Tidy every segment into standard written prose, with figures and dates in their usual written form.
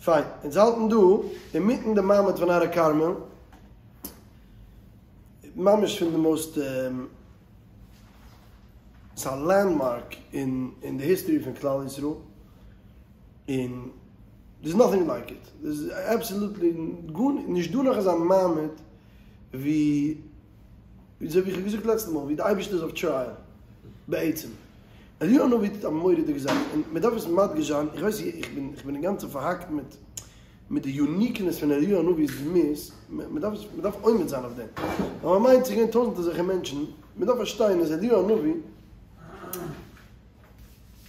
פיין, אונז האלטן דא אינמיטן די מעמד פון הר הכרמל, ממש פון די most, ס'איז א landmark אין אין די history פון כלל ישראל, און there's nothing like it, there's absolutely גארנישט, נישט דא נאך אזא מעמד ווי, אזוי ווי איך האב געזאגט לעצטע מאל, ווי די אייבערשטער איז אויף trial בעצם. אליהו הנביא טוט א מורא'דיגע זאך, און מען דארף עס מדגיש זיין, איך ווייס איך בין איך בין אינגאנצן פארהאקט מיט מיט די uniqueness פון אליהו הנביא'ס דמות, מען דארף מען דארף עומד זיין אויף דעם, ווייל מען מיינט ס'איז געווען טויזנטער אזעלכע מענטשן, מען דארף פארשטיין אז אליהו הנביא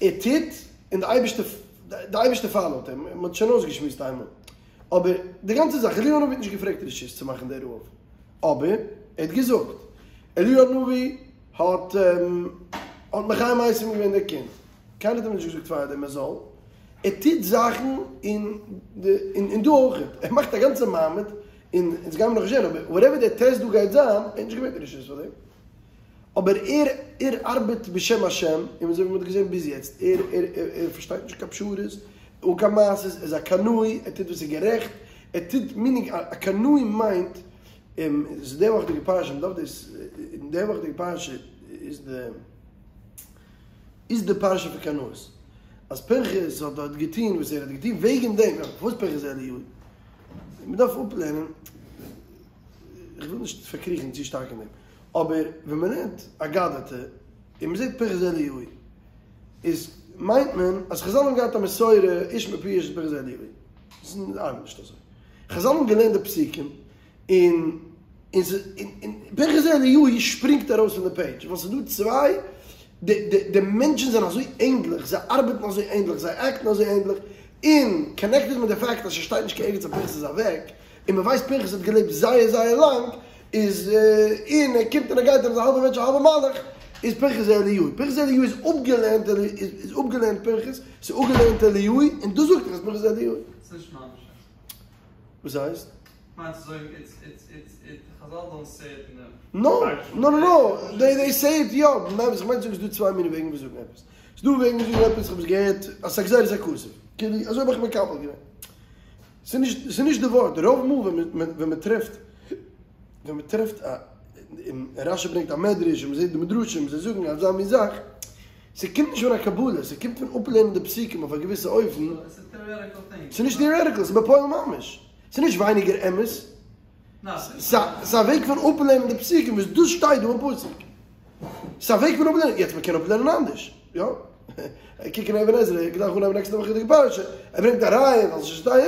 ער טוט און די אייבערשטער די אייבערשטער follow ט אים, מען האט שוין אויסגעשמועסט איינמאל, אבער די גאנצע זאך, אליהו הנביא האט נישט געפרעגט רשות צו מאכן די רעב, אבער ער האט געזאגט, אליהו הנביא האט האט מחיה מתים געווען דער קינד, קיינער האט אים נישט געזאגט פארדעם ער זאל, ער טוט זאכן און און דא אויך, ער מאכט א גאנצע מעמד, און אונז גיימיר נאך נישט זען, אבער whatever דער טעסט דא גייט זיין, ער האט נישט געבעטן רשות פאר דעם, אבער ער ער ארבעט בשם השם, און אזוי ווי מען האט געזען ביז יעצט, ער ער ער פארשטייט נישט קיין פשרות, אן קיין מעשות, ער איז א קנאי, ער טוט וואס איז גערעכט, ער טוט, meaning א קנאי מיינט ס'איז די וואכדיגע פרשה, מ'דארף דאס, אין די וואכדיגע פרשה איז די, איז די פרשה פון קנאות. אז פנחס האט דארט געטון וואס ער האט געטון וועגן דעם, פארוואס פנחס איז אליהו? מ'דארף אפלערנען, איך וויל נישט פארקריכן צו שטארק אין דעם, אבער ווען מ'לערנט אגדתא און מ'זעט פנחס איז אליהו, איז מיינט מען אז חזל האבן געהאט א מסורה איש מפי איש אז פנחס איז אליהו. דאס ארבעט נישט אזוי. חזל האבן געלערנט די פסוקים, און און פנחס אליהו שפרינגט ארויס פון די page, ווייל ס'איז דא צוויי, די די די מענטשן זענען אזוי ענדליך, זיי ארבעטן אזוי ענדליך, זיי act ן אזוי ענדליך, און connected מיט די פאקט אז ס'שטייט נישט קיין ערגעץ אז פנחס איז אוועק, און מ'ווייסט פנחס האט געלעבט זייער זייער לאנג, איז און ער קומט און ער גייט ער איז א האלבע מענטש א האלבע מלאך, איז פנחס אליהו. פנחס אליהו איז אפגעלערנט איז אפגעלערנט פנחס, ס'איז אפגעלערנט אליהו, און דאס זאגט ער אז פנחס אליהו. ס'איז נישט ממש אזוי. וואס הייסט? כ'מיין צו זאגן it's it's it's it חזל don't say it אין די. נא! נא נא נא! they they say it יא! ניין וואס איך מיין צו זאגן ס'דא צוויי מיני וועגן וואס זאגן עפעס. ס'דא וועגן וואס זאגן עפעס כ'האב עס געהערט אז ס'איז א גזירת הכתוב. כאילו אזוי האב איך מקבל געווען. ס'איז נישט ס'איז נישט די ווארט. רוב מאל ווען מען ווען מען טרעפט ווען מען טרעפט א און רשי ברענגט א מדרש און מ'זעט די מדרשים זיי זאגן אזא מין זאך. ס'קומט נישט פון א קבלה, ס'קומט פון אפלערנען די פסוקים אויף א געוויסע אופן. ס'איז נישט theoretical, ס'איז בפועל ממש. ס'איז נישט ווייניגער אמת. ס'איז א וועג פון אפלערנען די פסוקים וואס דאס שטייט דא אין פסוק. ס'איז א וועג פון אפלערנען, יעצט מ'קען אפלערנען אנדערש, יא? קוק אין אבן עזרא, איך דארף אנהייבן נעקסטע וואך די פרשה, ער ברענגט א ראיה ווייל ס'שטייט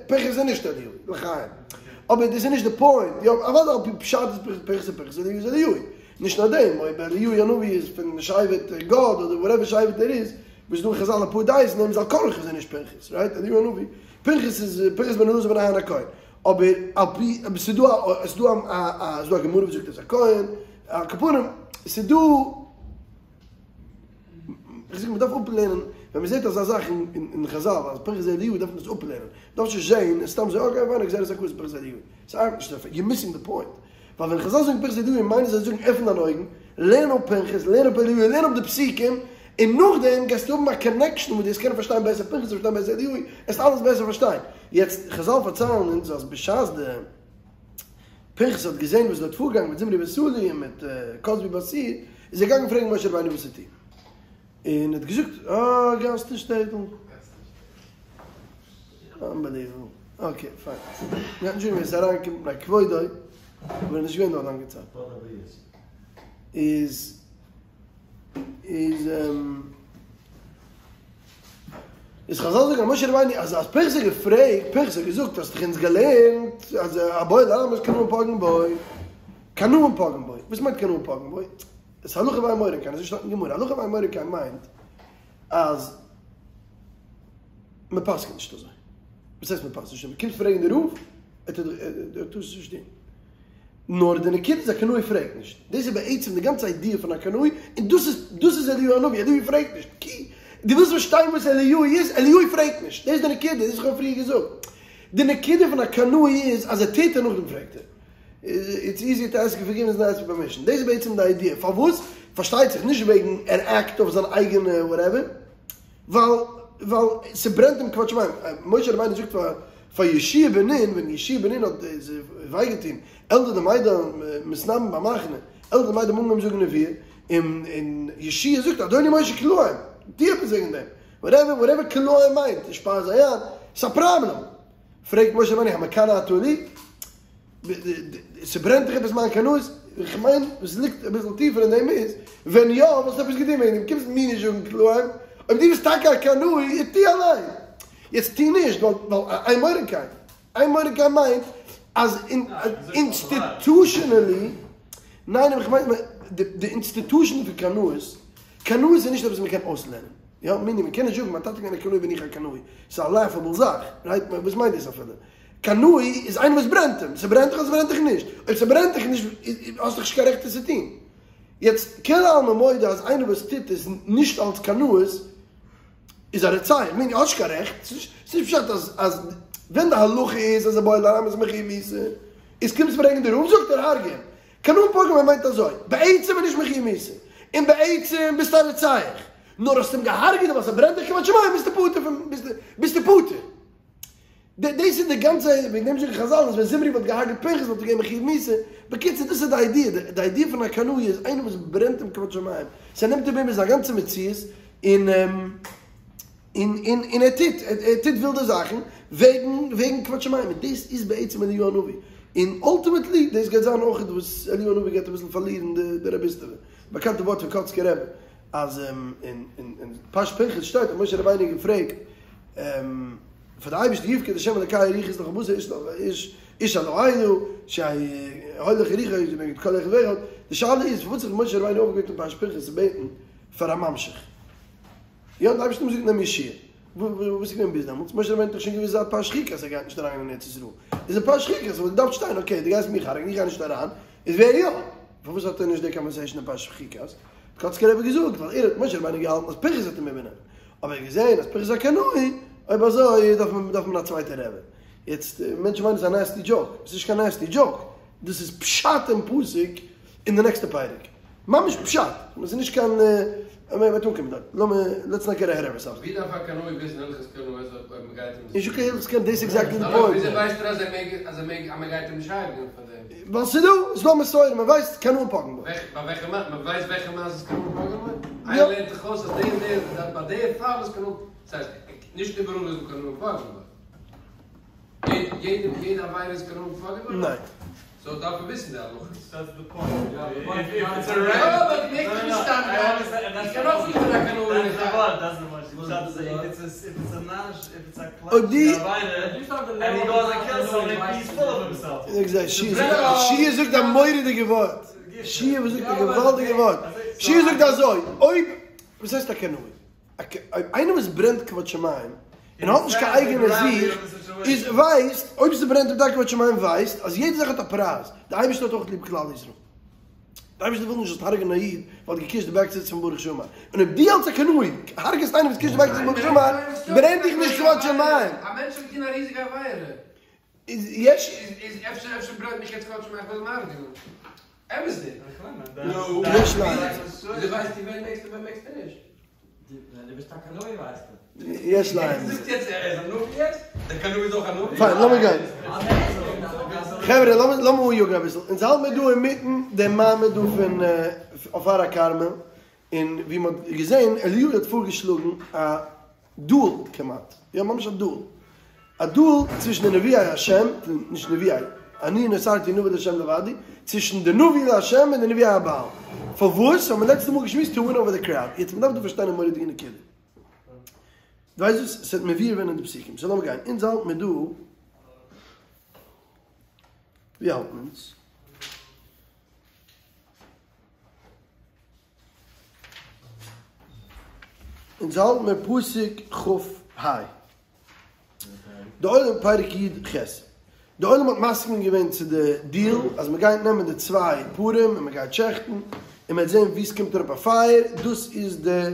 פנחס איז נישט אליהו, לחיים. אבער דאס איז נישט די point, יא אוודאי על פי פשט איז פנחס פנחס אליהו איז אליהו. נישט נאר דעם, אויב אליהו הנביא איז פון שבט גד אדער whatever שבט ער איז, וואס דא אין חזל אפאר דעות אין דעם איז על כרחך איז ער נישט פנחס, right? אליהו הנביא, פנחס איז פנחס בן אלעזר בן אהרן הכהן, אבער על פי, אבער ס'איז דא א, ס'איז דא א, ס'איז דא א גמרא וואס זאגט ער איז א כהן, על כל פנים, ס'איז דא, איך זאג מ'דארף אפלערנען, ווען מ'זעט אזא זאך אין חזל אז פנחס איז אליהו דארף מען עס אפלערנען, מ'דארף נישט זען סתם אזוי okay פיין גזירת הכתוב פנחס איז אליהו, ס'ארבעט נישט אזוי, you're missing the point. ווייל ווען חזל זאגן פנחס אליהו מיינען זיי זאגן עפן דיינע אויגן, לערן אפ פנחס, לערן אפ אליהו, לערן אפ די פסוקים, און נאכדעם גייסטו האבן א connection וואס דו וועסט קענען פארשטיין בעסער פנחס און פארשטיין בעסער אליהו, וועסט אלעס בעסער פארשטיין. יעצט, חזל פארציילן אונז אז בשעת די פנחס האט געזען וואס איז דארט פארגעגאנגען מיט זמרי בן סלוא און מיט כזבי בת צור, איז ער געגאנגען פרעגן משה רבינו וואס צו טון. און ער האט געזאגט, אה, גייסט אין שטעטל. Unbelievable. Okay, פיין. מ'גייט נישט זאגן ווער ס'איז אריינגעקומען מפני כבודו, אבער ער איז נישט געווען דא א לאנגע צייט. איז איז איז חזל זאגן אז משה רבינו אז אז פנחס האט געפרעגט, פנחס האט געזאגט האסט דאך אונז געלערנט אז הבא להמית קנאים פוגעין בו, קנאים פוגעין בו, וואס מיינט קנאים פוגעין בו? עס הלכה ואין מורין כן, אזוי שטייט אין גמרא, הלכה ואין מורין כן מיינט אז מען פסק'נט נישט אזוי. וואס הייסט מען פסק'נט נישט? מען קומט פרעגן די רב, ער טוט ער עס נישט טון. נאר די נקודה איז א קנאי פרעגט נישט. דאס איז בעצם די גאנצע idea פון א קנאי, און דאס איז דאס איז אליהו הנביא, אליהו פרעגט נישט. כי דו ווילסט פארשטיין וואס אליהו איז, אליהו פרעגט נישט. דאס איז די נקודה, דאס וואס איך האב פריער געזאגט. די נקודה פון א קנאי איז אז ער טוט און נאכדעם פרעגט ער. It's easier to ask forgiveness than ask permission. דאס איז בעצם די idea. פארוואס? פארשטייט זיך נישט וועגן ער act אויף זיין אייגענע whatever, ווייל. ווייל ס'ברענט אים כבוד שמים. משה רבינו זאגט פאר פאר יהושע בן נון, ווען יהושע בן נון האט וויי געטון אלדד ומידד מתנבאים במחנה, אלדד ומידד האבן אנגעהויבן זאגן נבואה, און און יהושע זאגט אדוני משה כלאם, טו עפעס וועגן דעם, וואטעווער וואטעווער כלאם מיינט, שפאר זיי איין, ס'איז א פראבלעם. פרעגט משה רבינו המקנא אתה לי? ס'ברענט דיך עפעס מיין קנאות? איך מיין וואס ליגט אביסל טיפער אין דעם איז, ווען יא וואלסטו עפעס געטון וועגן דעם, קומסט מיר נישט זאגן כלאם, אויב דו ביסט טאקע א קנאי, טו אליין. יעצט טו נישט ווייל ווייל אין מורין כן, אין מורין כן מיינט אז אינסטיטושענעלי, ניין אבער איך מיין די אינסטיטושען פון קנאות, קנאות איז נישט עפעס וואס מ'קען אויסלערנען, יא, מיני מ'קען נישט זאגן מיין טאטע איז געווען א קנאי בין איך א קנאי, ס'איז א לעפעבל זאך, רייט? וואס מיינט דאס אפילו? קנאי איז איינער וואס ברענט אים, ס'ברענט דיך אדער ס'ברענט דיך נישט, אויב ס'ברענט דיך נישט האסטו דאך נישט קיין רעכט עס צו טון. יעצט כולי עלמא מודה אז איינער וואס טוט עס נישט אלס קנאות איז א רוצח, מיני האסט נישט קיין רעכט, ס'איז נישט פשט אז אז ווען די הלכה איז אז הבועל ארמית מחויב מיתה, איז קומסט ברענגען די רב זאגט ער הרג'ע אים, קנאים פוגעים בו מיינט אזוי, בעצם איז נישט מחויב מיתה, און בעצם ביסטו א רוצח, נאר האסט אים געהארגעט ווייל ס'ברענט דיך כבוד שמים ביסטו פטור פון ביסטו פטור. דאס איז די גאנצע, וועגן דעם זאגן חזל אז ווען זמרי וואלט געהארגעט פנחס וואלט ער געווען מחויב מיתה, בקיצור דאס איז די איידיע, די איידיע פון א קנאי איז איינער וואס ברענט אים כבוד שמים, ס'נעמט איבער אים זיין גאנצע מציאות, און און און און ער טוט, ער טוט ווילדע זאכן וועגן וועגן כבוד שמים, און דאס איז בעצם אליהו הנביא, און אלטימעטלי דאס גייט זיין אויך וואס אליהו הנביא גייט אביסל פארלירן די די רביסטעווע, באקאנטע ווארט פון קאצקער רבי אז אין אין פרשת פנחס שטייט אז משה רבינו האט געפרעגט פאר די אייבערשטער יפקד השם אלקי הרוחות לכל בשר איש איש איש על העדה שיולך רוחו כנגד כל אחד ואחד, די שאלה איז פארוואס האט זיך משה רבינו אויפגעוועקט אין פרשת פנחס צו בעטן פאר א ממשיך? יא, די אייבערשטער האט געזאגט נעם יהושע. וואס איז געווען ביז דעמאלטס? משה רבינו האט דאך שוין געוואוסט זייט פרשת חוקת אז ער גייט נישט אריין אין ארץ ישראל. איז אין פרשת חוקת וואלט געדארפט שטיין אקעי דו גייסט מיך הרג'ן איך גיי נישט אריין, איז ווער יא? פארוואס האט ער נישט די קאנווערסעישאן אין פרשת חוקת? האט קאצקער רבי געזאגט ווייל ער האט משה רבינו געהאלטן אז פנחס וועט אים איבערנעמען. אבער ער האט געזען אז פנחס איז א קנאי, אויב אזוי דארף מען דארף מען א צווייטע רבי. יעצט מענטשן מיינען ס'איז א נעסטי דזשאוק. ס'איז נישט קיין נעסטי דזשאוק. דאס איז פשט אין פסוק אין די נעקסטע פרק. ממש פשט. ס'איז נישט קיין מ'וועט אנקומען דארט. לאמיר, לעטס נאט געט אהעד אוו אורסעלווס. ווי דארף א קנאי וויסן הלכות קנאות אויב מ'גייט אים. נישט קיין הלכות קנאות, דאס איז עקזעקטלי די פוינט. וויאזוי ווייסט ער אז ער מעג אז ער מעג אז מ'גייט אים נישט הרג'נען פאר דעם? ווייל ס'איז דא, ס'איז דא א מסורה, מ'ווייסט קנאים פוגעים בו. ביי וועלכע מעשה? מ'ווייסט וועלכע מעשה איז קנאים פוגעים בו? איינער לערנט דיך אויס אז די און די, ביי די פאל איז קנאים, ס'הייסט נישט איבעראל איז דא קנאים פוגעים בו. יעדע יעדע עבירה איז קנאים פוגעים בו? ניין. סאו דארף מען וויסן די הלכות. דעטס די פוינט. איף איטס א אויב די. שיע זאגט א מורא'דיגע ווארט. שיע זאגט א געוואלדיגע ווארט. שיע זאגט אזוי, אויב, וואס הייסט א קנאי? אויב איינער וואס ברענט כבוד שמים און האט נישט קיין אייגענע זיך, איז ווייסט, אויב ס'ברענט אים טאקע כבוד שמים ווייסט אז יעדע זאך האט א פרייז, די אייבערשטער האט אויך ליב כלל ישראל, די אייבערשטער וויל נישט זאלסט הרג'נען א איד ווייל האט געקישט די בעק ציץ פון ברוך שאמר, און אויב דו אלס א קנאי הרג'סט איינעם וואס קישט די בעק ציץ פון ברוך שאמר, ברענט דיך נישט כבוד שמים. א מענטש האט געטון א ריזיגע עבירה. איז יש. איז אפשר אפשר ברענט מיך יעצט כבוד שמים איך וויל אים הרג'נען. אמת'דיג. יש להם. וויאזוי ווייסטו ווען מעגסטו און ווען מעגסטו נישט? יש להם. פיין, לאמיר גיין. חברה, לאמיר אניאגן אביסל. אונז האלט מיר דא אינמיטן דעם מעמד דא פון אויף הר הכרמל, און ווי מ'האט געזען, אליהו האט פארגעשלאגן א דועל כמעט, יא ממש א דועל, א דועל צווישן די נביאי השם, נישט נביאי, אני נותרתי נביא להשם לבדי, צווישן די נביא להשם און די נביאי הבעל. פארוואס? האבן מיר לעצטע מאל געשמועסט טו ווין אווער די קראוד. יעצט מ'דארף דא פארשטיין א מורא'דיגע נקודה. דו ווייסט וואס? ס'וועט מבואר ווערן אין די פסוקים. סאו לאמיר גיין. אונז האלט מיר דא, ווי האלט מען אונז? אונז האלט מיר פסוק כ ה, די עולם פרק י ח, די עולם האט מסכים געווען צו די דיעל אז מען גייט נעמען די צוויי פרים און מען גייט שעכטן און מען וועט זען וואו עס קומט אראפ א פייער, דאס איז די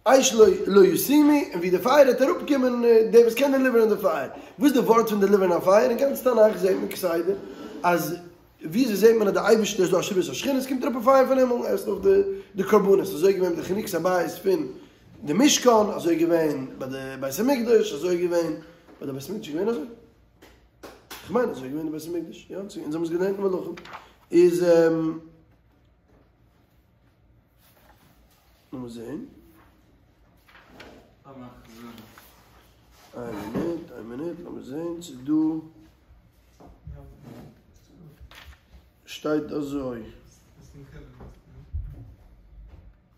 אש לא לא ישימו, און ווי די פייער וועט אראפקומען, דער וואס קען דעליווערן די פייער. וואס איז די ווארט פון דעליווערן א פייער? אין גאנץ תנך זעט מען כסדר אז וויאזוי זעט מען אז די אייבערשטער איז דא השראת השכינה, עס קומט אראפ א פייער פון הימל, עסט אויף די די קרבנות, אזוי איז געווען מיט די חנוכת הבית פון. די משכן, אזוי איז געווען ביי די בית המקדש, אזוי איז געווען ביי די בית המקדש איז געווען אזוי? כ'מיין אזוי איז געווען די בית המקדש, יא, אונז האבן עס געלערנט אין מלכים, איז לאמיר זעהן. איין מינוט, איין מינוט, לאמיר זעהן ס'איז דא. שטייט אזוי.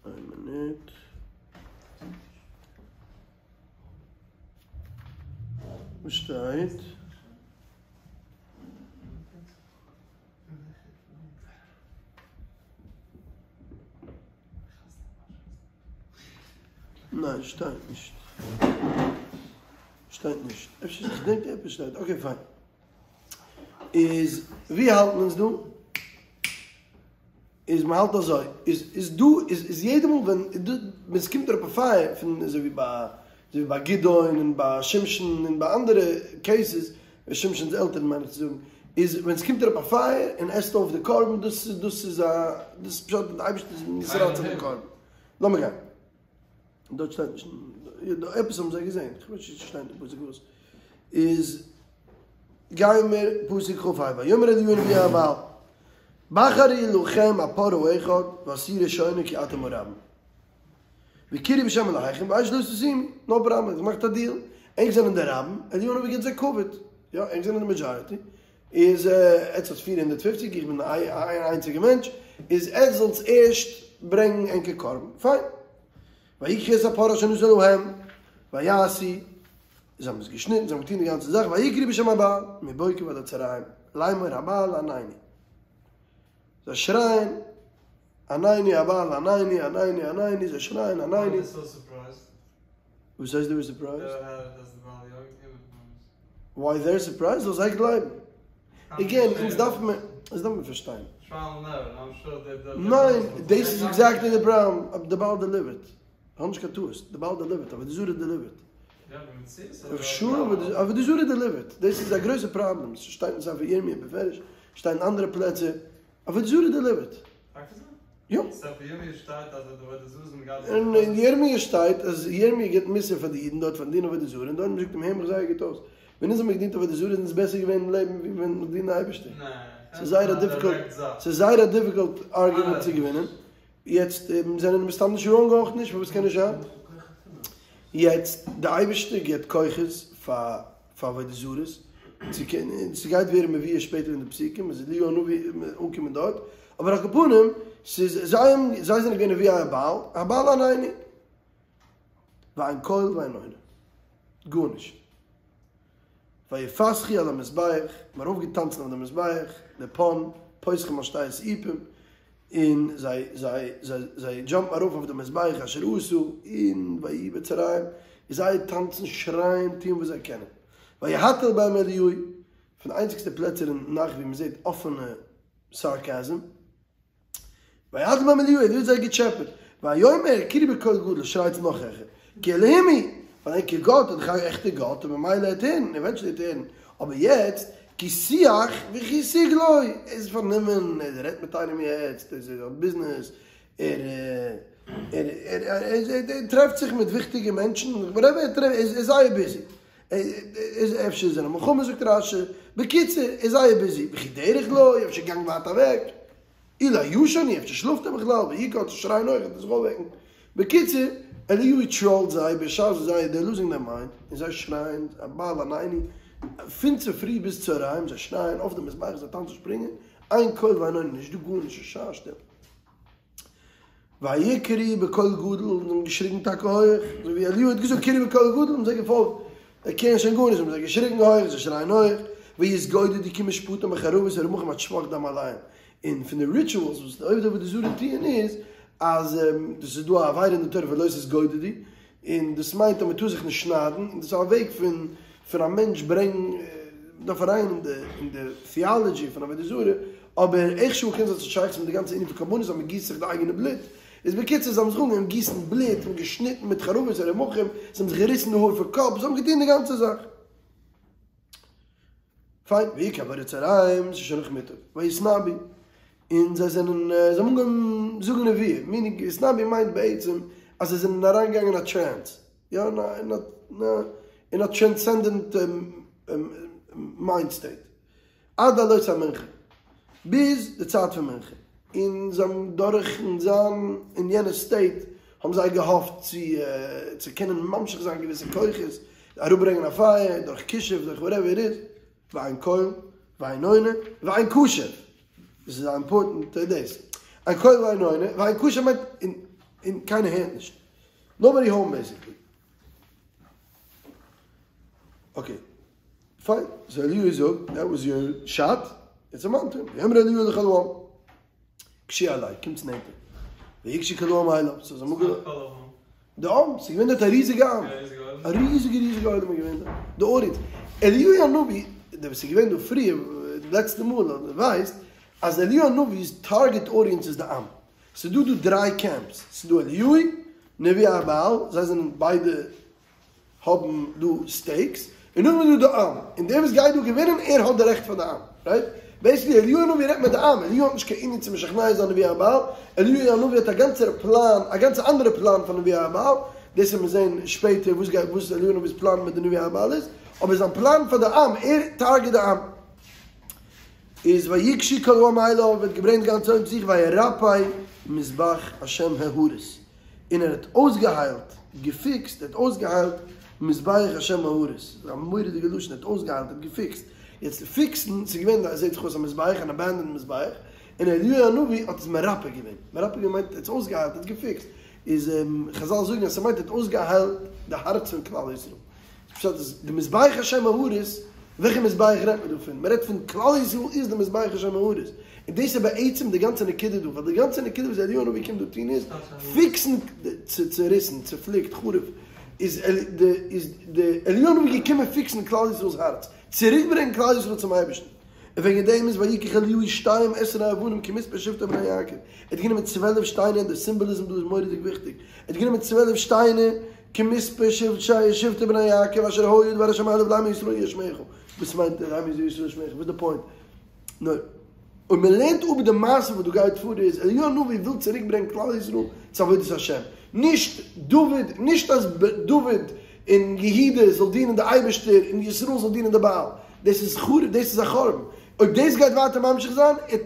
איין מינוט. וואס שטייט? ניין שטייט נישט. שטייט נישט. אפשר איך געדענק עפעס שטייט. אקעי פיין. איז ווי האלטן אונז דא? איז מען האלט אזוי, איז איז דא איז איז יעדע מאל ווען דא ווען ס'קומט אראפ א פייער פון אזוי ווי ביי אזוי ווי ביי גדעון און ביי שמשון און ביי אנדערע קעיסעס, שמשונ'ס עלטערן מיין איך צו זאגן, איז ווען ס'קומט אראפ א פייער און עסט אויף די קרבן דאס איז דאס איז א דאס איז פשט אז די אייבערשטער איז נתרצה אויף די קרבן. לאמיר גיין. דארט שטייט נישט, עפעס האבן זיי געזען, איך ווייס נישט צו שטייט אין פסוק וואס, איז גיימיר פסוק כ"ה, ויאמר אליהו לנביאי הבעל, בחרו לכם הפר האחד ועשו ראשונה כי אתם הרבים, וקראו בשם אלהיכם ואש לא תשימו, נאו פראבלעם, געמאכט א דיעל, ענק זענען די רבים, אליהו הנביא גיבט זיי כבוד, יא, ענק זענען די מעדזשאריטי, איז עטס האטס 450, איך בין איין איינציגע מענטש, איז עטס זאלטס ערשט ברענגן ענקער קרבן, פיין. ויקחו את הפר אשר נתן להם, ויעשו, זיי האבן עס געשניטן, זיי האבן געטון די גאנצע זאך, ויקראו בשם הבעל, מבוקר ועד הצהריים, לאמור הבעל עננו. זיי שרייען, עננו הבעל עננו, עננו עננו, זיי שרייען עננו. וואס הייסט דעי ווער סורפרייזד? וויי דעיר סורפרייזד? זאל זיי גלייבן. עגעין, אונז דארף מען, אונז דארף מען פארשטיין. ניין, דאס איז עקזעקטלי די פראבלעם, די בעל דעליווערט. האב נישט קיין טעות, די בעל דעליווערט, עבודה זרה דעליווערט. שור, עבודה זרה דעליווערט. דאס איז א גרויסע פראבלעם, ס'שטייט אין ספר ירמיה בפירוש, שטייט אין אנדערע פלעצער, עבודה זרה דעליווערט. יא. אין ירמיה שטייט אז ירמיה גיבט מוסר פאר די אידן דארט פארן דינען עבודה זרה, און דארט זאגט אים הער מיך זייער גוט אויס, ווען אונז האבן מיר געדינט עבודה זרה איז אונז בעסער געווען אין לעבן ווי ווען מיר דינען די אייבערשטער. ס'איז זייער א דיפיקולט, ס'איז זייער א דיפיקולט ארגומענט צו געווינען. יעצט, מיר זענען מסתם נישט ראנג אויך נישט, פארוואס קען נישט זיין? יעצט, די אייבערשטער גיבט כוחות פאר פאר עבודה זרות, צו קענען, ס'גייט ווערן מבואר שפעטער אין די פסוקים, אז אליהו הנביא אנקומען דארט, אבער על כל פנים, ס'איז זיי האבן, זיי זענען געווען נביאי הבעל, הבעל עננו, ואין קול ואין עונה, גארנישט. ויפסחו על המזבח, מ'האט ארויפגעטאנצן אויף די מזבח, די פן, פוסחים על שתי הסעיפים, און זיי זיי זיי זיי דזשאמפן ארויף אויף די מזבח אשר עשה, און ויהי בצהריים, און זיי טאנצן שרייען טוען וואס זיי קענען. ויהתל בהם אליהו, פון די איינציגסטע פלעצער אין נ"ך ווי מ'זעט אפענע סארקעזם. ויהתל בהם אליהו, אליהו האט זיי געטשעפעט. ויאמר קראו בקול גדול, שרייטס נאך העכער, כי אלהים הוא, ווייל ענקער גאט איז דאך א עכטער גאט און ממילא ער וועט הערן, עווענטשעלי וועט ער הערן, אבער יעצט, כי שיח וכי סגלוי, ער איז פארנומען, ער רעדט מיט איינעם יעצט, ער האט ביזנעס, ער ער ער ער טרעפט זיך מיט וויכטיגע מענטשן, וואטעווער, ער איז זייער ביזי, אפשר איז ער אין א מלחמה זאגט רש"י, בקיצור, ער איז זייער ביזי, וכי דרך לו, אפשר געגאנגען ווייט אוועק. אולי ישן הוא, אפשר שלאפט ער בכלל, ויקץ שרייען הויך וועט ער זיך אויפוועקן. בקיצור, אליהו טראלט זיי בשעת זיי דעיר לוזינג דעיר מיינד, און זיי שרייען הבעל עננו, פון צופרי ביז צהריים, זיי שרייען אויף די מזבח, זיי טאנצן שפרינגען, אין קול ואין עונה, נישט דא גארנישט, שא שטיל. ויקראו בקול גדול, און זיי האבן געשריגן טאקע הויעך, אזוי ווי אליהו האט געזאגט קראו בקול גדול, האבן זיי געפאלגט, זיי קענען שוין גארנישט, האבן זיי געשריגן הויעך, זיי שרייען הויעך, ויתגודדו כי משפטן בחרבות ורמחים עד שפך דם עליהם, און פון די ריטואלס וואס די עובדי עבודה זרה טוען איז, אז דאס איז דא א עבירה אין די תורה פון לא תתגודדו, און דאס מיינט אז מען טאר זיך נישט שניידן, און דאס איז א וועג פון פון א מענטש ברענגן, מען דארף אריין אין די אין די טיאלעדזשי פון עבודה זרה, אבער איכשהו קען זיין ס'האט שייכות מיט די גאנצע ענין פון קרבנות אז מען גיסט זיך די אייגענע בלוט, איז בקיצור זיי האבן זיך אנגעהויבן גיסן בלוט און געשניטן מיט חרבות און רמחים, זיי האבן זיך געריסן די האר פון קאפ, זיי האבן געטון די גאנצע זאך. פיין, ויהי כעבור הצהריים, ס'איז שוין נאכמיטאג, ויתנבאו, און זיי זענען, זיי האבן אנגעהויבן זאגן נבואה, מינינג, ויתנבאו מיינט בעצם. אז זיי זענען אריינגעגאנגען אין א טרענס, יא, אין א אין א טרענסענדענט מיינד סטעיט, עד עלות המנחה, ביז די צייט פון מנחה, און זיי האבן דורכן זיין אין יענע סטעיט האבן זיי געהאפט צו צו קענען ממשיך זיין געוויסע כוחות, אראפברענגען א פייער דורך כישוף דורך וואטעווער איט איז, ואין קול ואין עונה ואין קשב, דאס איז א אימפארטענט דאס, אין קול ואין עונה ואין קשב מיינט און קיינער הערט נישט, נאובאדי האום בעיסיקלי. אקעי, פיין, סאו אליהו זאגט, דעט וואס יור שאט, איטס א מאונטען, ויאמר אליהו לכל העם, גשו אלי, קומטס נענטער, ויגשו כל העם אליו, סאו זיי האבן די עם, ס'איז געווען דארט א ריזיגע עם, א ריזיגע ריזיגע עולם איז געווען דארט, די אודיענס, אליהו הנביא, דער וואס איז געווען דא פריער, די לעצטע מאל, ווייסט אז אליהו הנביא'ס טארגעט אודיענס איז די עם, ס'איז דא דא דריי קעמפס, ס'איז דא אליהו, נביאי הבעל, זיי זענען ביידע האבן דא סטעיקס, און נאכדעם איז דא די עם, און דער וואס גייט דא געווינען ער האט די רעכט פאר די עם, רייט? בעיסיקלי אליהו הנביא רעדט מיט די עם, אליהו האט נישט קיין ענין צו משכנע זיין נביאי הבעל, אליהו הנביא האט א גאנצערע פלאן, א גאנצע אנדערע פלאן פאר נביאי הבעל, דאס וועט מען זען שפעטער וואס גייט וואס אליהו הנביא'ס פלאן מיט די נביאי הבעל איז, אבער זיין פלאן פאר די עם, ער טארגעט די עם. איז ויגשו כל העם אליו, ער האט געברענגט די גאנצע עולם צו זיך וירפא מזבח השם ההרוס, און ער האט אויסגעהיילט, געפיקסט, ער האט אויסגעהיילט מזבח השם ההרוס, ס'איז א מורא'דיגע לשון, ער האט אויסגעהיילט, ער האט געפיקסט, יעצט פיקסן, ס'איז געווען זעט זיך אויס א מזבח, אן אבענדענד מזבח, און אליהו הנביא האט עס מרפא געווען, מרפא געווען מיינט ער האט עס אויסגעהיילט, ער האט געפיקסט, איז חזל זאגן אז ס'מיינט ער האט אויסגעהיילט די הארץ פון כלל ישראל. פשט איז, די מזבח השם ההרוס, וועלכע מזבח רעדט מען דא פון? מען רעדט פון כלל ישראל איז די מזבח השם ההרוס. און דאס איז בעצם די גאנצע נקודה דא, ווייל די גאנצע נקודה וואס אליהו הנביא קומט דא טון איז, פיקסן, צוריסן, צופליקט, חרוב, איז די איז די אליהו הנביא געקומען פיקסן כלל ישראל'ס הארץ, צוריקברענגען כלל ישראל צום אייבערשטן. און וועגן דעם איז ויקח אליהו שתים עשרה אבנים כמספר שבטי בני יעקב, ער האט גענומען צוועלף שטיינער, די סימבאליזם דא איז מורא'דיג וויכטיג, ער האט גענומען צוועלף שטיינער כמספר שבטי בני יעקב אשר היה דבר השם אליו לאמר ישראל יהיה שמך, וואס מיינט לאמר ישראל יהיה שמך, וואס איז די פוינט? נאר אויב מען לערנט אפ די מעשה וואס דא גייט פאר איז אליהו הנביא וויל צוריק ברענגען כלל ישראל צו עבודת השם, נישט דוד, נישט אז דוד און יהודה זאל דינען די אייבערשטער און ישראל זאל דינען די בעל, דאס איז חרוב, דאס איז א חורבן, אויב דאס גייט ווייטער ממשיך זיין, עט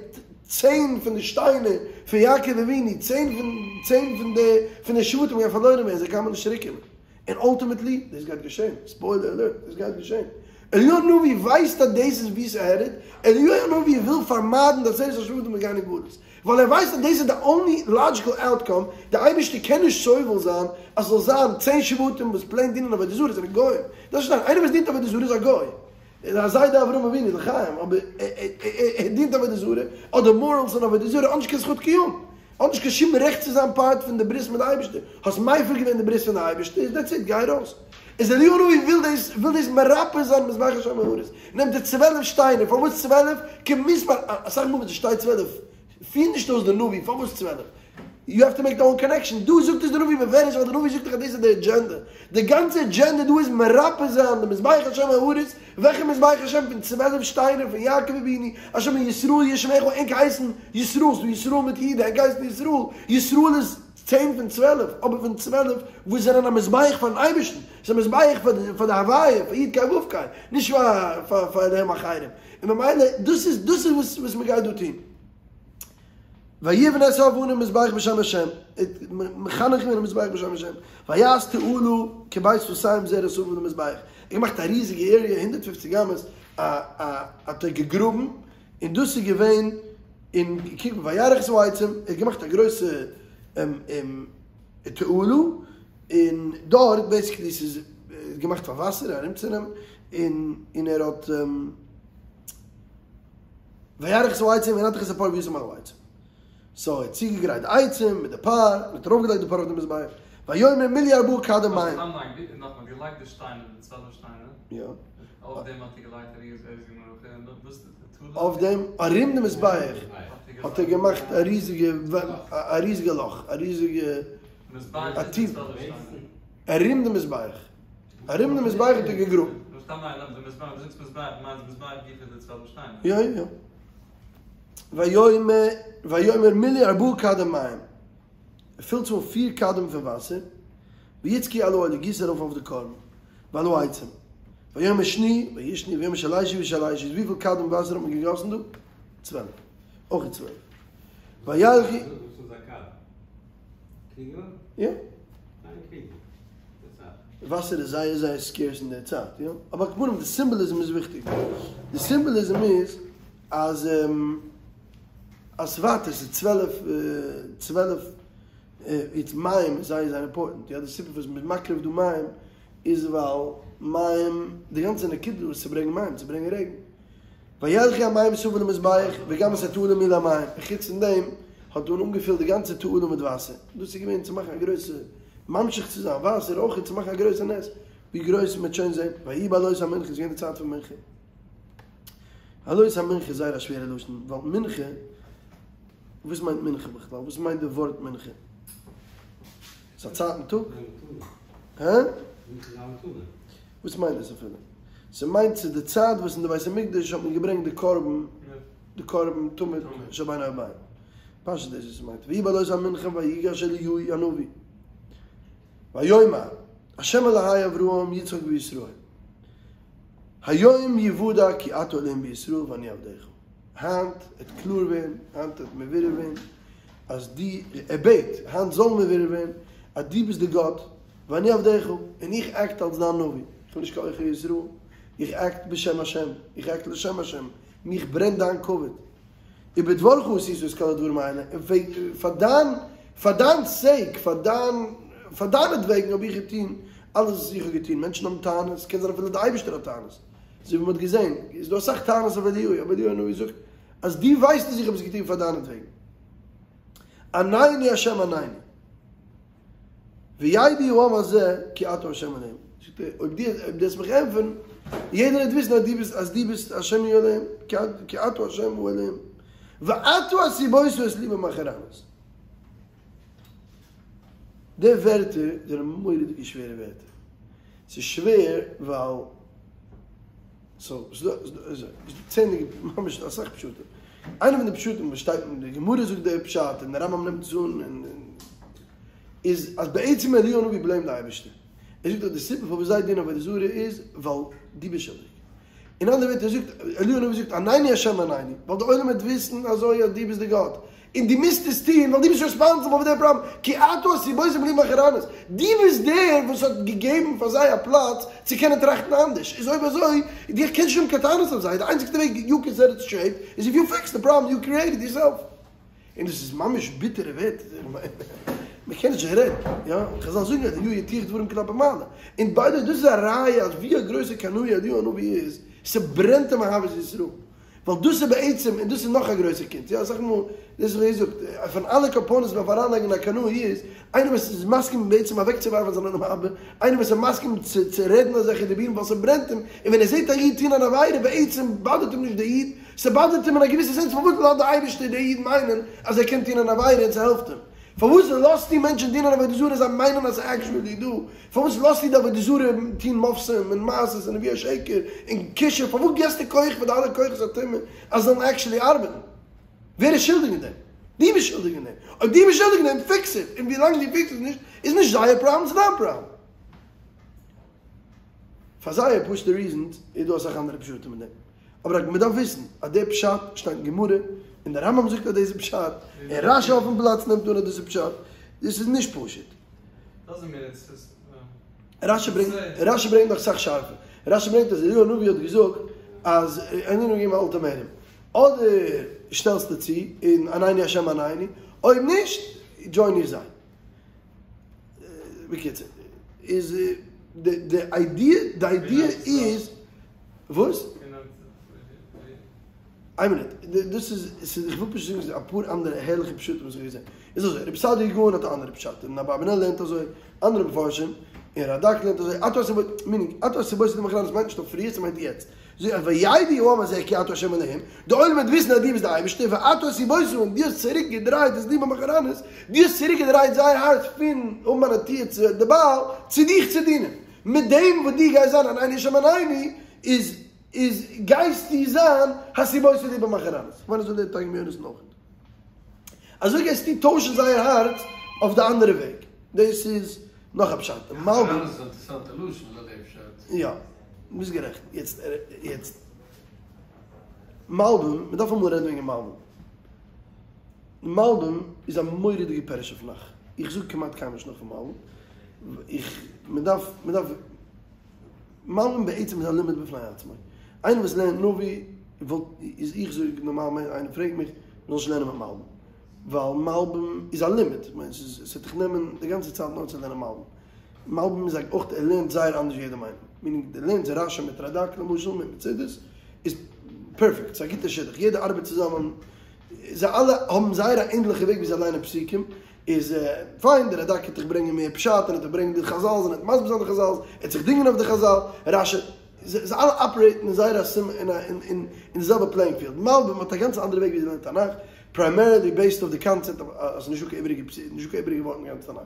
צען פון די שטיינער פון יעקב אבינו, צען פון צען פון די פון די שבטים גייען פארלוירען ווערן, זיי קיינמאל נישט צוריק קומען, און אלטימעטלי, דאס גייט געשען, ספוילער אלערט, דאס גייט געשען, אליהו הנביא ווייסט אז דאס איז וואו ס'העדעד, אליהו הנביא וויל פארמיידן די עשרת השבטים פון גיין אין גלות, ווייל ער ווייסט אז דאס איז די אנלי לאדזשיקל אוטקאם, די אייבערשטער קען נישט סובל זיין אז ס'זאל זיין צען שבטים וואס פלעין דינען עבודה זרה זענען גוים, דאס איז איינער וואס דינט עבודה זרה איז א גוי, איז א זיידע אברהם אבינו לחיים, אבער ער דינט עבודה זרה, אדער מאראלס און עבודה זרה, האט נישט קיין זכות קיום, האט נישט קיין שום רעכט צו זיין פארט פון די ברית מיט די אייבערשטער, האסט מפר געווען די ברית פון די אייבערשטער, איז דעטס איט, גיי ארויס. איז אליהו הנביא וויל דאס, וויל דאס מרפא זיין מזבח השם ההרוס, נעמט ער צוועלף שטיינער, פארוואס צוועלף? כמספר, אסאך מאל ווען ס'שטייט צוועלף, פירט נישט אויס די נביא פארוואס צוועלף, יו העוו טו מעיק די און קאנעקשאן, דא זאגט עס די נביא בפירוש ווייל די נביא זאגט דאך אז דאס איז די אדזשענדע, די גאנצע אדזשענדע דא איז מרפא זיין די מזבח השם ההרוס, וועלכע מזבח השם פון צוועלף שטיינער פון יעקב אבינו, אשר אמר ישראל יהיה שמך ענק הייסן ישראל, ס'דא ישראל מיט יהודה, ענק הייסן ישראל, ישראל איז צען פון צוועלף, אבער פון צוועלף וואס זענען א מזבח פארן אייבערשטן, ס'איז א מזבח פאר די הוויה, פאר יוד קיי וו קיי, נישט פאר פאר אלהים אחרים, און ממילא דאס איז דאס איז וואס מ'גייט דא טון. ויבן את האבנים מזבח בשם השם, מחנך געווען א מזבח בשם השם, ויעש תעלה כבית סאתים זרע סביב למזבח, ער האט געמאכט א ריזיגע עריע, הונדערט פופציג אמות, א א האט ער געגראבן, און דאס איז געווען, און קוק וירח את העצים, ער האט געמאכט א גרויסע תעלה, און דארט בעיסיקלי ס'איז געמאכט פאר וואסער ארומצונעמען, און און ער האט. וירח את העצים וינתח את הפר וישם על העצים. סאו ער האט צוגעגרייט די עצים מיט די פר, און האט ארויפגעלייגט די פר אויף די מזבח. ויאמר מלאו ארבעה כדים מים. נאכאמאל, געלייגט די שטיינער, די צוועלף שטיינער. יא. אויף דעם האט ער געלייגט א ריזיגע מערכה, און וואס די תעלה? אויף דעם, ארום די מזבח, האט ער געמאכט א ריזיגע, א ריזיגע לאך, א ריזיגע, א טיף, ארום די מזבח. ארום די מזבח האט ער געגראבן. יא יא. ויאמר ויאמר מלאו ארבעה כדים מים. ער פילט צו אן פיר כדים פון וואסער, ויצקו על העולה, גיסט ארויף אויף די קרבן, ועל העצים, ויאמר שנו, וישנו, ויאמר שלשו וישלשו, איז וויפיל כדים וואסער האט מען געגאסן דא? 12. אויך 12. וילכו. וואס איז א כד? קריגל? יא. איין קריגל. וואסער איז זייער זייער scarce אין דער צייט, יא. אבער על כל פנים די symbolism איז וויכטיג. די symbolism איז אז אז ווייטער ס'איז 12 12 איצט מים איז זייער זייער important, יא. די סיבה פארוואס מ'איז מקריב דא מים איז ווייל מים, די גאנצע נקודה איז צו ברענגען מים, צו ברענגען רעגן. וילכו המים סביב למזבח וגם את התעלה מילא המים, און חוץ פון דעם האט מען אנגעפילט די גאנצע תעלה מיט וואסער, דאס איז געווען צו מאכן א גרויסע, ממשיך צו זיין וואסער אויך צו מאכן א גרויסע נס, ווי גרויס מען וועט שוין זען, ויהי בעלות המנחה, איז געווען די צייט פון מנחה. עלות המנחה איז זייער א שווערע לשון, ווייל מנחה, וואס מיינט מנחה בכלל? וואס מיינט די ווארט מנחה? ס'איז א צייט אין טאג? הא? וואס מיינט דאס אפילו? ס'מיינט ס'איז די צייט וואס אין די בית המקדש האט מען געברענגט די קרבן, די קרבן תמיד של בין הערביים. פשוט דאס וואס ס'מיינט. ויהי בעלות המנחה ויגש אליהו הנביא ויאמר השם אלהי אברהם יצחק וישראל היום יוודע כי אתה אלהים בישראל ואני עבדך. היינט וועט קלאר ווערן, היינט וועט מבורר ווערן אז דו, ער בעט, היינט זאל מבורר ווערן אז דו ביסט די גאט, ואני עבדך, און איך act אלס דיין נביא, איך בין נישט קיין עוכר ישראל, איך act בשם השם, איך act לשם השם, מיך ברענט דיין כבוד. ובדברך עשית את כל הדברים האלה, און פאר דיין, פאר דיין sake, פאר דיין, פאר דיינעטוועגן האב איך געטון אלעס וואס איך האב געטון, מענטשן האבן טענות, קען זיין אפילו די אייבערשטער האט טענות, אזוי ווי מען האט געזען, איז דא אסאך טענות אויף אליהו, אבער אליהו הנביא זאגט אז דו ווייסט אז איך האב עס געטון פאר דיינעטוועגן. ענני השם ענני. וידעו העם הזה כי אתה ה' אלהים. זאגט ער, אויב דו אויב דו וועסט מיך ענטפערן, יעדער וועט וויסן אז דו ביסט אז דו ביסט השם הוא אלהים, כי אתה השם הוא אלהים. ואתה הסבות את לבם אחורנית. די ווערטער זענען מורא'דיגע שווערע ווערטער. ס'איז שווער ווייל סאו, ס'איז דא ס'איז דא צענדליגע, ממש אסאך פשטים. איינע פון די פשטים וואס שטייט אין די גמרא זאגט די פשט און די רמב"ם נעמט עס אן און איז אז בעצם אליהו הנביא blame ט די אייבערשטער. ער זאגט אז די סיבה פארוואס זיי דינען עבודה זרה איז ווייל דו ביסט שולדיג. אין אנדערע ווערטער זאגט אליהו הנביא זאגט ענני השם ענני ווייל די עולם וועט וויסן אזוי אז דו ביסט די גאט. און דו מוזט עס טון ווייל דו ביסט responsible פאר די פראבלעם, כי אתה הסבות את לבם אחורנית, דו ביסט דער וואס האט געגעבן פאר זיי א פלאץ צו קענען טראכטן אנדערש, איז אויב אזוי, דו קענסט נישט האבן קיין טענות אויף זיי, די איינציגסטע וועג יו קען סעט איט סטרעיט איז איף יו פיקס די פראבלעם יו קריעטעד יורסעלף. און דאס איז ממש ביטערע ווערטער, מען קען נישט רעדן, יא, חזל זאגן אז אליהו הטיח דברים כלפי מעלה, און ביי די וועי דאס איז א ראיה אז ווי א גרויסער קנאי אליהו הנביא איז, ס'ברענט אים אהבת ישראל. ווייל דאס איז בעצם, און דאס איז נאך א גרויסע קונץ, יא אסאך מאל, דאס איז ווי געזאגט, פון אלע components וואס מ'דארף אריינלייגן אין א קנאי איז, איינער וואס איז מסכים בעצם אוועקצואווארפן זיין עולם הבא, איינער וואס איז מסכים צו צו רעדן אזעלכע דיבורים ווייל ס'ברענט אים, און ווען ער זעט א איד טון אן עבירה, בעצם bother ט אים נישט דער איד, ס' bother ט אים אין א געוויסע sense פארוואס לאזט די אייבערשטער דער איד מיינען אז ער קען טון אן עבירה און ס'העלפט אים? פארוואס לאזטו מענטשן דינען עבודה זרה זיי מיינען אז ס'איז actually דא? פארוואס לאזטו די עבודה זרה טון מופתים און מעשות און נביאי שקר און כישוף? פארוואס געסטו כח פאר די אלע כוחות הטומאה אז זיי זאלן actually ארבעטן? ווער איז שולדיג אין דעם? דו ביסט שולדיג אין דעם! אויב דו ביסט שולדיג אין דעם, fix it! און ווילאנג דו fix סט עס נישט, איז נישט זייער פראבלעם, ס'איז דיין פראבלעם! פאר זייער פשוטע reasons איז דא אסאך אנדערע פשטים אין דעם. אבער מען דארף וויסן אז דער פשט שטייט אין גמרא, און דער רמב"ם זאגט אז דאס איז פשט, און רש"י אויפן פלאץ נעמט אן אז דאס איז פשט, דאס איז נישט פשוט. רש"י ברענגט, רש"י ברענגט נאך אסאך שארפער, רש"י ברענגט אז אליהו הנביא האט געזאגט אז אליהו הנביא געגעבן א ultimatum, אדער שטעלסטו צו און ענני השם ענני, אויב נישט join איך זיי. בקיצור, איז די idea, די idea איז, וואס? איין מינוט, דאס איז, איך וויל פשוט זאגן אפאר אנדערע הערליכע פשטים וואס איך האב געזען. איז אזוי, רבי סעדיה גאון האט א אנדערע פשט, און אברבנאל לערנט אזוי, אנדערע מפרשים, און רד"ק לערנט אזוי, אתה הסיבות, meaning, אתה הסיבות למחרנית מיינט נישט אויף פריער, ס'מיינט יעצט. זאג איך, וידעו העם הזה כי אתה ה' אלהים, די עולם וועט וויסן אז דו ביסט די אייבערשטער, ואתה הסיבות, און דו האסט צוריק געדרייט את לבם אחורנית, דו האסט צוריק געדרייט זייער הארץ פון האבן א נטיה צו די בעל, צו דיך צו דינען. מיט דעם וואס דו גייסט זיין ענני השם ענני, איז איז גייסטו זיין הסיבות לבם אחורנית. כ'מיין אזוי לערנט תרגום יונתן אויך. אזוי גייסטו טוישן זייער הארץ. אויף די אנדערע וועג. דאס איז נאך א פשט. די מלבים. איז אינטערעסאנטע לשון לויט די פשט. יא, ביסט גערעכט. יעצט, יעצט, מלבים, מען דארף אמאל רעדן וועגן מלבים. מלבים איז א מורא'דיגע פירוש אויף נ"ך. איך זאג כמעט קיינמאל נישט נאך פון מלבים. איך, מען דארף, מען דארף, מלבים בעצם איז א לימוד בפני עצמו. איינער וואס לערנט נביא, וואלט, איז איך זאג נארמאל ווען איינער פרעגט מיך, מען זאל נישט לערנען מיט מלבים. ווייל מלבים איז א לימוד, כ'מיין ס'איז, ס'וועט דיך נעמען די גאנצע צייט נאר צו לערנען מלבים. מלבים איז אויך, ער לערנט זייער אנדערש ווי יעדעם איינעם. מינינג דו לערנסט רשי מיט רדק למשל מיט מצודות איז פערפעקט, ס'איז א גוטע שידוך, יעדער ארבעט צוזאמען, זיי אלע האבן זייער א ענדליכע וועג ווי זיי ליינען פסוקים, איז פיין, די רדק וועט דיך ברענגען מער פשט, און ער וועט דיך ברענגען די חזל, און ער וועט מסביר זיין די חזל, ער וועט זיך דינגען אויף די חזל, רשי, זיי אלע אפערעיטן אין זייער א סימ אין א אין די זעלבע פלעיאינג פיעלד. מלבים האט א גאנץ אנדערע וועג ווי זיי לערנען תנך, פריימערילי בעיסד אויף די קאנצעפט אז ס'איז נישטא קיין איבעריגע נישטא קיין איבעריגע ווארט אין גאנץ תנך.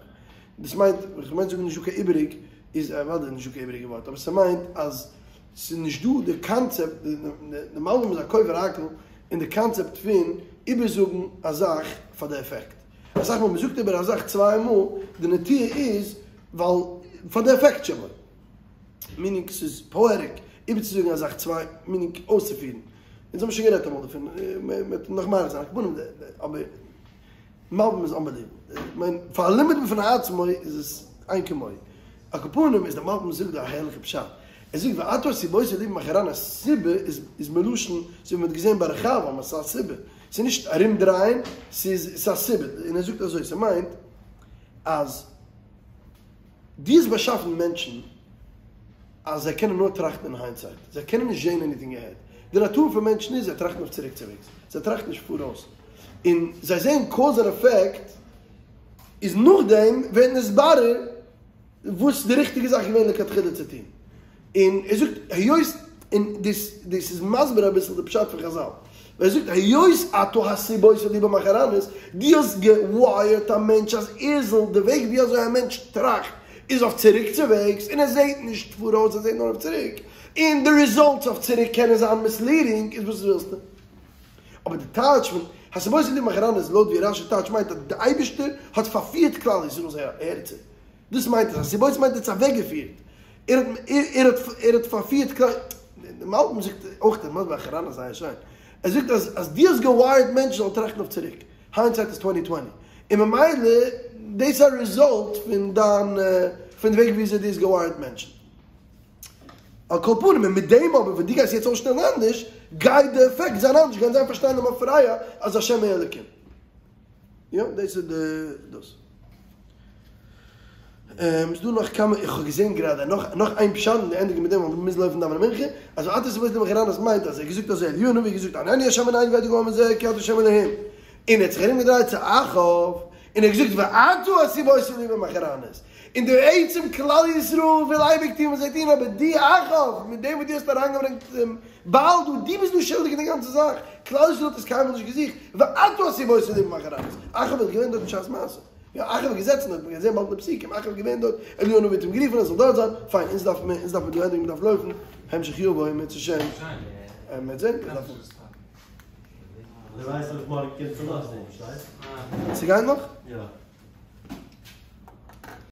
דאס מיינט, ווען איך מיין זאגן נישטא קיין איבעריג, איז אוודאי נישטא קיין איבעריגע ווארט, אבער ס'מיינט אז ס'איז נישט דא די קאנצעפט, די מלבים איז א כובר הכל אין די קאנצעפט פון איבערזאגן א זאך פאר די עפעקט. אסאך מאל מ'זאגט איבער א זאך צוויי מאל, די נטייה איז ווייל פאר די עפעקט שבו. מינינג ס'איז פאעטיק איבערצוזאגן א זאך צוויי, מינינג אויסצופירן. אונז האבן שוין גערעדט אמאל דערפון, מ'וועט נאך מאריך זיין, על כל פנים, אבער מלבים איז אנבעליוועבל. כ'מיין, פאר א לימוד בפני עצמו איז עס אין כמוהו. על כל פנים איז דער מלבים זאגט דא א הערליכע פשט. ער זאגט ואתה הסיבות לבם אחורנית, הסיבה איז מלשון, אזוי ווי מ'האט געזען ביי רחבעם אז ס'איז א סיבה. ס'איז נישט ארומדרייען, ס'איז א סיבה. און ער זאגט אזוי, ס'מיינט אז דו האסט באשאפן מענטשן אז זיי קענען נאר טראכטן אין היינדסייט, זיי קענען נישט זען עניטינג אהעד. די נאטור פון מענטשן איז זיי טראכטן אויף צוריקצווועגס, זיי טראכטן נישט פאראויס. און זיי זעען קאוז און עפעקט, איז נאכדעם ווערט נתברר וואס די ריכטיגע זאך איז געווען לכתחילה צו טון. און ער זאגט היות, און דאס דאס איז מסביר אביסל די פשט פון חזל, ווען ער זאגט היות אתה הסיבות לבם אחורנית, דו האסט געווייערט א מענטש אז ער זאל, די וועג ווי אזוי א מענטש טראכט איז אויף צוריקצווועגס, און ער זעט נישט פאראויס ער זעט נאר אויף צוריק, און די ריזאלטס אויף צוריק קענען זיין מיסלידינג, איז וואס ווילסטו? אבער די טייטש פון הסיבות לבם אחורנית לויט ווי רשי טייטשט מיינט אז די אייבערשטער האט פארפירט כלל ישראל'ס הערצער, דאס מיינט עס, הסיבות מיינט ער האט עס אוועקגעפירט, ער האט ער האט ער האט פארפירט כלל, די מלבים זאגט אויך דער מסביר אחורנית זייער שיין, ער זאגט אז אז דו האסט געווייערט מענטשן זאלן טראכטן אויף צוריק, היינדסייט איז טווענטי טווענטי, און ממילא דאס איז א ריזאלט פון דיין פון די וועג וויאזוי דו האסט געווייערט מענטשן. על כל פנים, און מיט דעם אבער ווען דו גייסט יעצט אויסשטעלן אנדערש, גייט די עפעקט זיין אנדערש, גייען זיי פארשטיין למפרע אז השם הוא האלקים. יא, דאס איז די דאס. ס'איז דא נאך כמה, איך האב געזען גראדע נאך נאך איין פשט און ענדיגן מיט דעם ווייל מ'מוז לויפן דאווענען מנחה, אז ואתה הסיבות לבם אחורנית מיינט אז ער האט געזאגט אזוי אליהו הנביא האט געזאגט ענני השם ענני וידע כל העם הזה כי אתה השם אלהים, און ער האט זיך ארום געדרייט צו אחאב און ער האט געזאגט ואתה הסיבות לבם אחורנית, און די עצם כלל ישראל וויל אייביג טון וואס זיי טון אבער דו אחאב מיט דעם וואס דו האסט אריינגעברענגט דעם בעל דא, דו ביסט דא שולדיג אין די גאנצע זאך, כלל ישראל האט עס קיינמאל נישט געזוכט, ואתה הסיבות לבם אחורנית, אחאב איז געווען דארט בשעת מעשה, יא אחאב איז געזעצן דארט, מ'קען זען באלד אין די פסוקים, אחאב איז געווען דארט, אליהו הנביא האט אים גערופן ער זאל דארט זיין, פיין, אונז דארף מען, אונז דארף מען דא ענדיגן, מ'דארף לויפן, המשך יבוא אם ירצה השם, מ'וועט זען, מ'דארף. ס'גייט נאך?